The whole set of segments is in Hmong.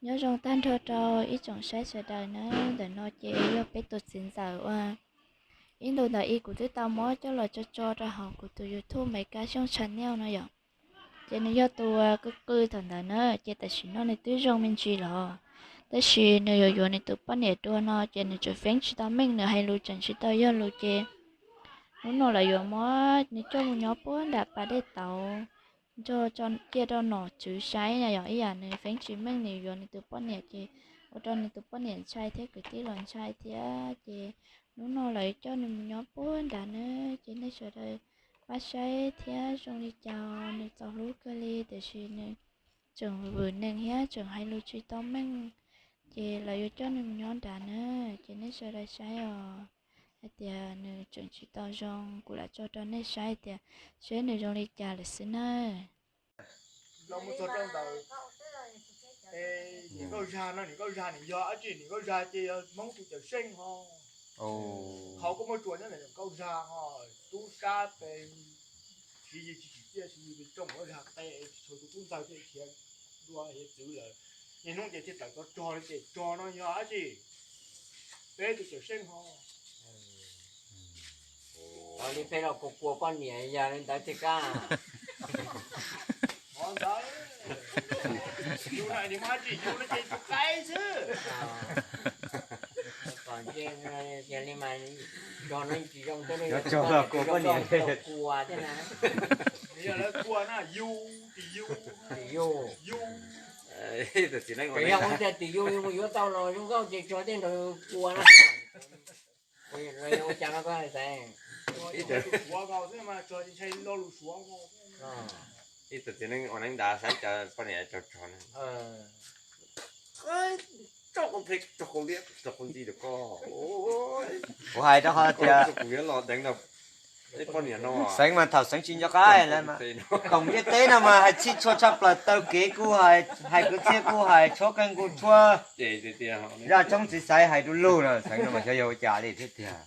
Nyob zoo tag nrho rau ib tsoom saib sawv daws na, ntawm no ces yog peb tus txiv ntxawm uas ib ntus ntawm ib kuv twb tau muab coj los tso tso rau hauv kuv tus YouTube Maiv Kab Xyooj channel no yom. Ces nws yog tus qw qw thaum ntawd na, ces tam sim no nws twb zoo me ntsis los, tab sis nws yuav yuav nws tus poj niam dua no ces nws tseem feeb tsis tau meej, nws hais lus tseem tsis tau yog lus ces hnub no lawv yuav muab nws coj mus nyob puag nram pas dej tauv nrog cia rau nom tswv saib na yom, ib yam nws feeb tsis meej nws yuav nws tus poj niam ces ua rau nws tus poj niam ntshai thiab kwv tij los ntshai thiab ces hnub no lawv coj nws mus nyob puag nrad na, ces nej sawv daws pab saib thiab zoo li cas nws txaus hlub kawg li tiam sis nws tseem vwm neeg thiab tseem hais lus tsis tau meej, ces lawv yuav coj nws mus nyob nrad na, ces nej sawv daws saib os. Hais tias nws tseem tsis tau zoo, kuv lam tso rau nej saib tias seb nws zoo li cas lawm xwb na. Los mus txog rau ntawd, niam Nkauj Zag no, niam Nkauj Zag nws yog dab tsi? Niam Nkauj Zag ces yog Hmoob tus cawm seej ho. Qhov koj muaj tsuas nyob ntawm niam Nkauj Zag ho, tub sab pes siv yig tsis tsim txiaj, siv yig pes tsoo, Nkauj Zag qe, tsis tshua tu tub ntxawg thiaj khiav dua hiav txwv lawm. Niaj hnub ces thiaj tawm tau rog li ces rog no yog dab tsi? Peb tus cawm seej ho. Li peb los kua kua poj niam yog li ntawd thiaj kab. Qhov ntawd, yus na, nws muaj dab tsi yus no ces yus qe xwb. Kom ntse, yog li mas rog no tsis zoo thiab, kua poj niam kua thiab na. Yog lawv kua na, yus, tim yus, tim yus, yus. Yog ua cas tim yus yuav tau los zoo nkauj ces tso tej nrog kua na. Ua cas no koj hais xav? Ib tug txiv neej ua neeb nrad saib cov poj niam tsaug tsaug ne. Kuv hais rau qhov tias Xeev mas thaum Xeev tsis nco qab lawm mas, koom ntiaj teb no mas hais txhij tshua tshaj plaws, taw kev kuj hais, hais kwv txhiaj kuj hais, tshuab qeej kuj tshuab, zaj tshoob txiv xaiv hais du lug no, Xeev no mas xyov yog ua cas li thiab tiag.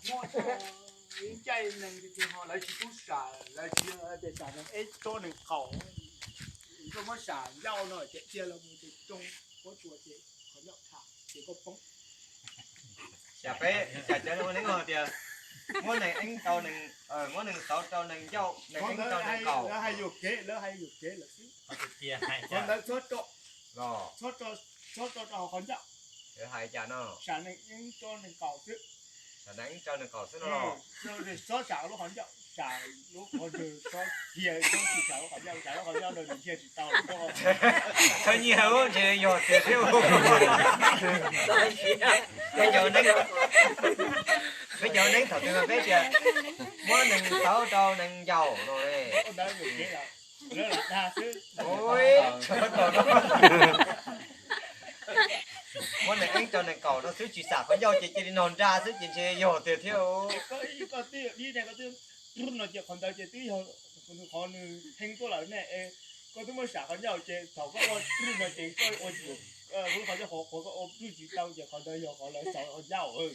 Lawv tsis pub sam, lawv tsis tias sam nees ib tsob nees qaum, koj muab sam ncauj no ces dhia los mus ces tsoo huab cua ces qhov ncauj tham ces koj poob. Cas peb, cas cov ua neeb tias muab nees eeb rau, muab nees xauv rau nees ncauj, nees eeb rau nees qaum. Lawv hais yuam kev, lawv hais yuam kev lawm xwb. Qhov ntawd txhob tso, txhob tso rau hauv qhov ncauj. Hais cas no? Sam nees eeb rau nees qaum xwb. Sam nees eeb rau nees qaum xwb no. Txhob sam lub qhov ncauj, sam lub qhov ntawd, txhob dhia, txhob tsis sam lub qhov ncauj, sam lub qhov ncauj no nws dhia tsis tau. Txhob nyiag, ntshe yog tiag thiab. Peb cov neeb, peb cov neeb thaum twg peb tias muab nees xauv rau nees ncaus no. Muab nees eeb rau nees kaum no xwb tsis xam qhov ncauj ces cia li nog nra xwb ces ntshe yog tiag thiab. Koj twb, no ces qhov ntawd ces twb yog qhov nws heev tuaj lawm ne. Koj twb muab sam qhov ncauj ces thaum koj ua rwj no ces koj ua, lub qhov ncauj qhuav qhuav koj ua rwj tsis tau ces qhov ntawd yog qhov lawv xauv qhov ncauj.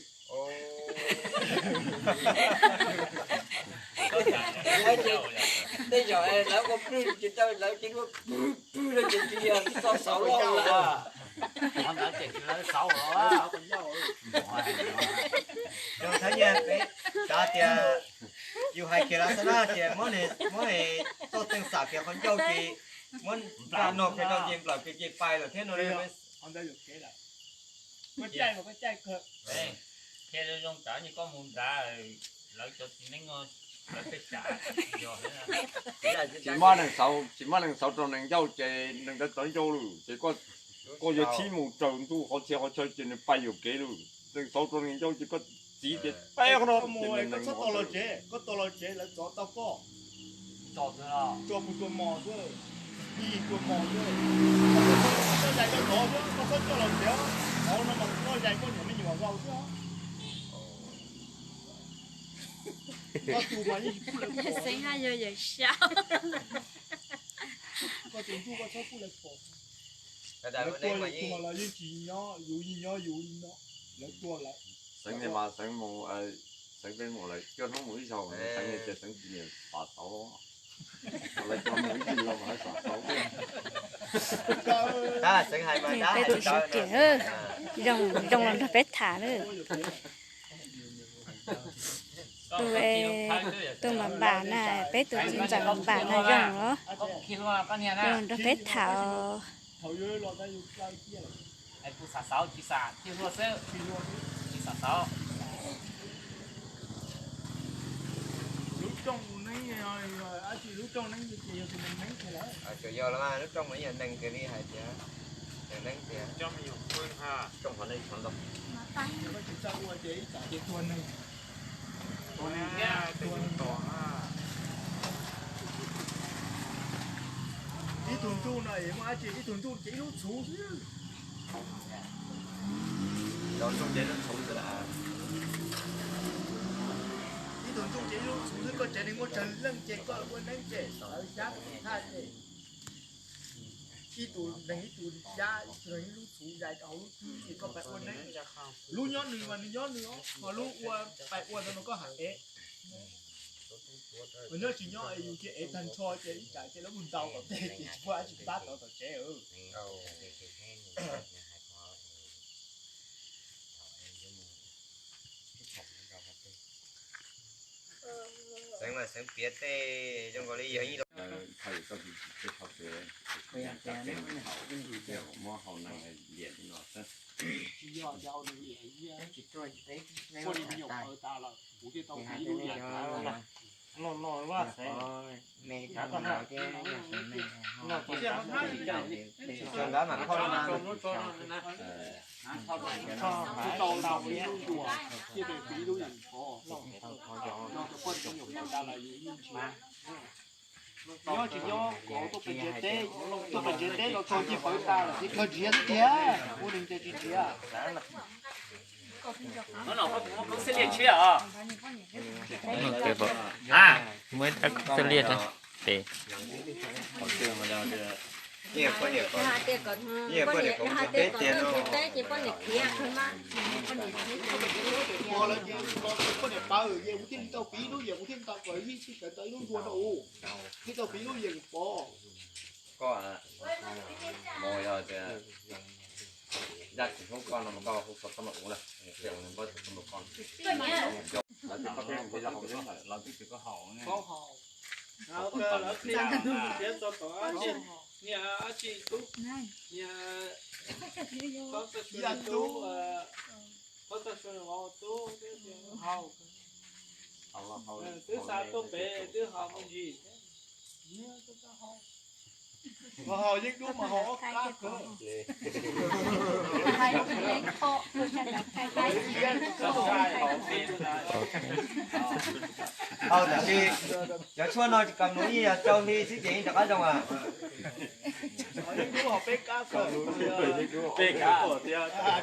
Tej zaum lawv ua rwj tsis tau lawv cia li ua rwj no ces tsis yog txoj xauv loj lawm. Qhov ntawd ces tsis lawv xauv los. Zoo thawj nyiaj peb xav tias yus hais kiag lawv xwb na ces muab txoj teej xam kiag qhov ncauj ces muab nra no kiag rau ces nplawm kiag ces pais lawm thiab no. Qhov ntawd yus kev lawm. Koj caij mas koj caij kawg. Qhia zoo zoo tsav koj mus nrad, lawv cov txiv neeb, lawv peb sam, yog tsis muab nees xauv, tsis muab nees xauv rau nees ncauj ces nees ntawd tawv ncauj lawm ces koj yuav txhib mus raws ntuj qhov txhia qhov chaw ces nws pais yuam kev lawm. Nees xauv rau nees ncauj ces koj txiv tias peb qhov no ces nws nees mus qhov twg. Koj tos los tsev, lawv txov tau koj. Tso mus tua mos xwb, tua mos xwb. Koj zais koj tov xwb, koj txhob coj los tsev, qhov no mas koj zais koj niam me nyuam vau xwb. Koj tus mas yeej tsis pub lawv pom. Xeev haj yog yawm saub. Koj tus ntsuj koj txhob pub lawv pom. Lawv tua yus tus mas lawv yeej tsis nyob, yus yeej nyob yus li no. Lawv tua lawv. Xeev mas Xeev mus, Xeev peb mus lawv cuaj hnub mus ib zaug, Xeev tias Xeev tsis nyiam xam xauv. Lawv cov mus ib txhij los mas xam xauv thiab. Peb tus sawv tias zoo, zoo los nrog peb tham lawm. Tus, tus Npam Npam na, peb tus txiv ntxawm Npam Npam na zoo los, zoo nrog peb tham. Lub rooj neeb, lub rooj no yog neeg kiag li hais tias, neeg tias rooj hov neeg txhov ntau. Ib tug ntsuj no es muaj dab tsi, ib tug ntsuj ces ib lub txhuv xwb. Ib tug ntsuj ces ib lub txhuv xwb, koj tsev neeg muaj tsawg leej ces koj ua neeb ces lawv xyab koj tus thaj ces. Ib tug neeg ib tug xyab, ib tug neeg ib lub txhuv zais rau hauv lub txhuv ces koj pais ua neeb. Lub nyob nws mas nws nyob nws, ho lub ua pais ua ntawd mas koj hais ev. Nyob tsis nyob es yus cia ev tag nrho ces ib tsam ces lawv mus ntaus tom tej ces tsis muaj dab tsi pab tau tom tsev. Xeev mas xeev piav tej zoo nkaus li yog ib los. Muab hau neeg liam li no xwb. Nyob tsis nyob kom tuaj pem ntiaj teb, tuaj pem ntiaj teb los txog ncej pawv tas lawm ces kawg nrhiav xwb tiag, ua neeg ces tsis nrhiav. Muaj ib rab koob xab liaj rau pem. Pog lawv ces poj niam pawg, yog kuv thiaj li tau piv lub, yog kuv thiaj li tau pawg, yog tsis tau ib lub ntuag rau, thiaj tau piv lub yog kuv pov. Koj mus yog tias zaj tsis hlub koj no mas koj hu xov tooj los ua lawm, ua npawb xov tooj rau koj. Lawv twb tsis haus, niam, ab tsi tub, niam, ab tsi tub, tub, twb xa tuaj pem twb haus me ntsis. Ho haus yeeb dub mas haus ob kab kawg. Haus tab sis cov tshuaj no tsis kam mus, yeej yog rau hli xwb ces yeej rov qab zoo as. Haus yeeb dub haus peb kab kawg. Peb kab.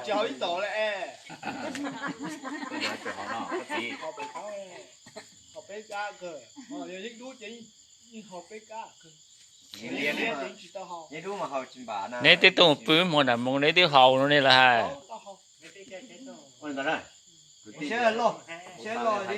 Tsis haus ib tom lawm es. Haus peb kab kawg, yog yeeb dub ces yeej haus peb kab kawg. Neb twb tuaj pw hmo nram moos neb twb haus no ne lawv hais. Siab loj, siab loj li.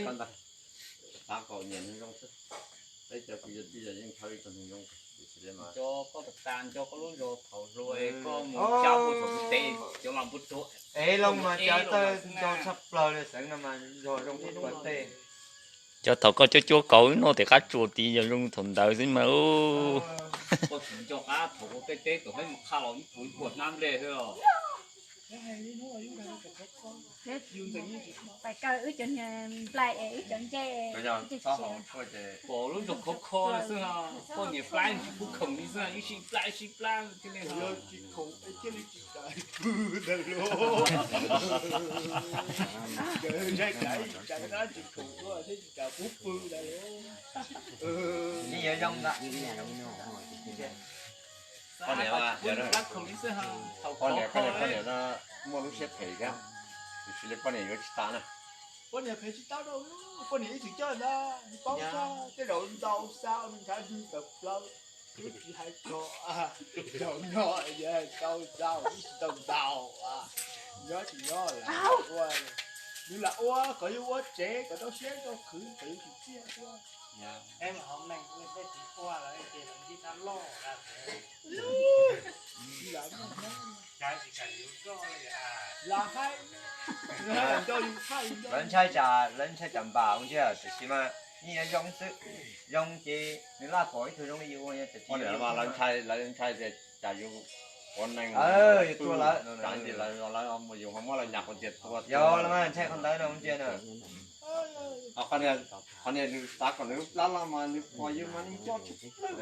Koj tas nco koj lub zog thaum hluas koj mus cab mus thaum teb cov los npua tuag. Es los mas cov tawg ntau tshaj plaws li, xeev no mas zog zoo tshaj plaws tej. Cov thaum koj cuab cuab kauv wb noj tej qab tsuas tid yog zoo thaum ntawd xwb mas. Koj tsis nco qab thaum ua tej teb thaum peb mus qha los ib puas ib puas hnab nplej xwb os. Pais kaw wb cov niag nplai es wb cov ncej. Pom lub zog khov kho xwb, poj niam plab tsis pub khoom li xwb, ib sij plab ib sij plab thiaj li khoom thiaj li tsis tau pw ntag lauj. Ntshai tsam ib tsam dab tsis khoom tuaj thiab tsis tau pub pw ntag lauj. Poj niam, poj niam no muaj lub siab phem thiab, tiam sis li poj niam yuav tsis tau na. Poj niam phem tsis tau rau, poj niam ib txwm coj ntag, nws paub txog tej zaum ntaus xaus nws ntshav ntswg tawm plaws, twb tsis hais txog zaum no tau ntaus, tsis tau ntaus, nyob tsis nyob lawm, nws lam ua kom yus ua tsev kom rau siab rau khwv kom yus tsis txiaj xwb. Lawv ntshai tsam, lawv ntshai tsam npam ua ntsia, tiam sis mas yeej yuav zoo xwb. Zoo ces nws laj pom ib tug zoo li yus, tiam sis lawv ntshai, lawv ntshai tias tsam yus ua neeg, yus tua lawv, lawv mus yus ho muab lawv nyas qhov tias tua. Yog lawv mas ntshai qhov ntawd no ua ntsia na. Qhov niag, qhov niag nws xav kom nws lub plab loj mas nws pom yus mas nws nco tshaj plaws.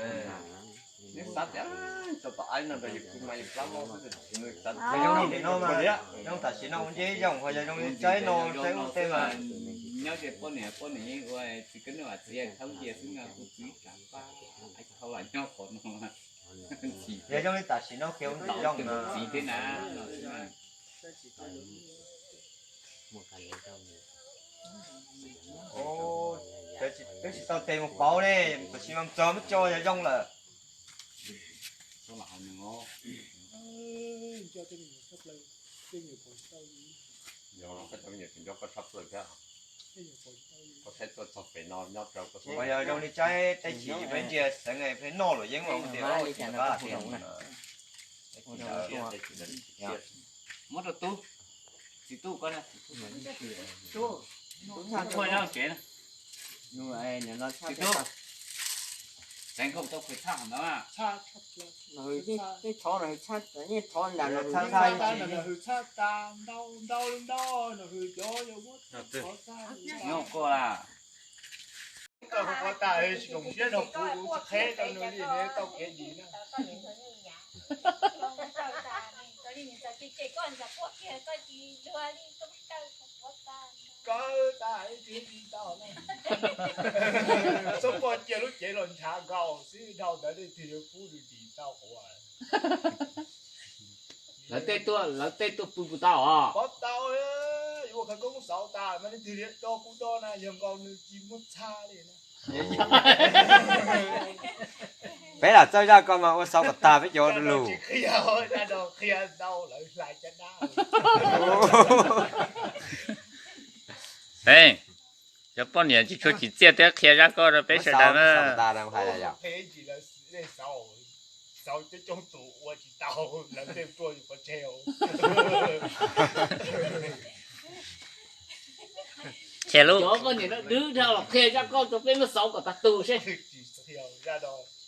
Nws xav tias tau tom aib no nrog yus kwv mas yus plab loj xwb, nws xav tias zoo li no mas zoo tam sim no ua ntsia zoo, ho yog zoo li tsaib no tsaib ub tej mas nyob ze poj niam, poj niam yeej ua txiv kab nws vam txiv thab cia xwb, kuv txiv tsam pab thau lam nyob qhov no. Yog zoo li tam sim no kiag ua ntawm zoo txiv thiab na. Twb tsis tau tes mus pauv ne, tam sim mas txog muab tso yog zoo lawm. Mas yog zoo li tsaib tej chim peb ntsia xeev peb noj luam yeeb los tias muab rau tub, txiv tub ko, tub tshua zog tsev. Txiv tub, tseev koj tau khaws txhaj ntawd. Tej tshov no hwj txhaj, yeej tshov nram no hwj txhaj, ntau ntau ntau no hwj cov yog muab txhaj. Nyob koj a. Tsis zoo siab no kuv tsis qheb rau nws li ne, tau kev dim na. Kawg tas ib tug dim tau na. Txhob poj cia lub cev los ntshav nkaus xwb, dhau ntawd leej twg yuav pub nws dim tau quav. Lawv tej tuaj, lawv tej tuaj pw puas tau os? Pov tau, yuav ua khawv koob xauv tas mas leej twg do kuv do na, yog nkaus nws tsis muab txhaj li na. Peb lam txawj zaj ko mas ua xauv kom tag peb cov lus. Qhia, qhia ntau lawv hlais caj dab. Cov poj niam tsis tshua tsim txiaj thiab, qhia zaj ko rau peb sawv daws na. Qhia lub, qhia zaj ko rau peb muab xauv kom tag tus seb.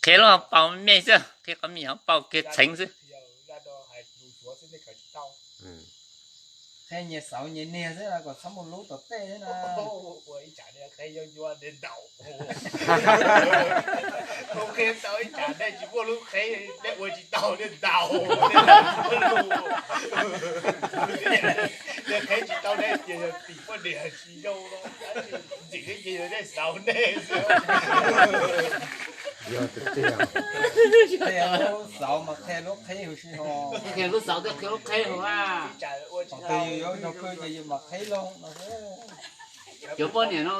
Qhia lub ho paus me xwb, qhia qhov me ho paus kiag txheev xwb. Qhia nyias xauv nyias niag xwb kom txhob mus lub tom tej na. Qhia tau ib tsam nej tsis muaj lub qheb, nej ua tsis tau nej ntaus, nej qheb tsis tau nej ces yog tim poj niam tsis zoo no, ntxim li ces yog nej xauv nej xwb. Yog tiag, xauv mas qhia lub qheb huv si ho. Qhia lub xauv thiab qhia lub qheb huv a. Thaum twg yus yuav nrog pw ces yus mam qheb loo no. Cov poj niam no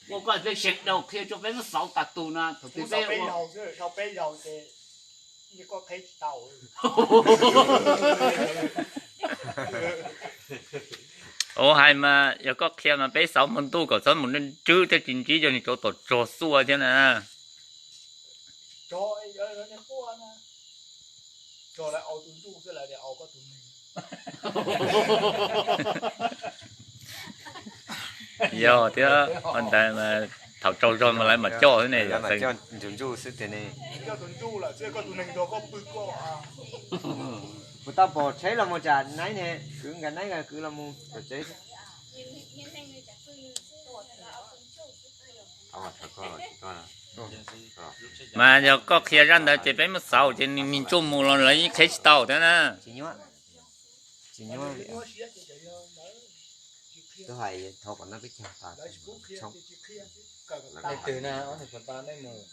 ua koj peb seev daus qhia rau peb muab xauv tas tus no, thaum twg peb ua. Ua hais mas yog koj qhia mas peb xauv hmo ntuj kom txhob mus ntswb thiab tsis ntsib cov niag tsov tom tsog xuaj thiab na. Yog thiab, ua ntawd mas thaum tsaug zog mas lawv mam coj xwb ne. Ntsuj ntsuj xwb tiag ne. Kuv tau pom tsheb los mus tsam naib ne, kwv nkawd naib nkawd kwv los mus tom tsev. Mas yog koj qhia zaj ntawd ces peb muab xauv ces nws me ntsuj mus los lawv yeej qheb tsis tau thiab na. Tsis nyuaj. Tsis nyuaj li. Twb hais thov kom noj peb caug tas. Leej twg na, ob niag pas tas nej mus.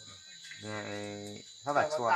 Thab Vam Txhua.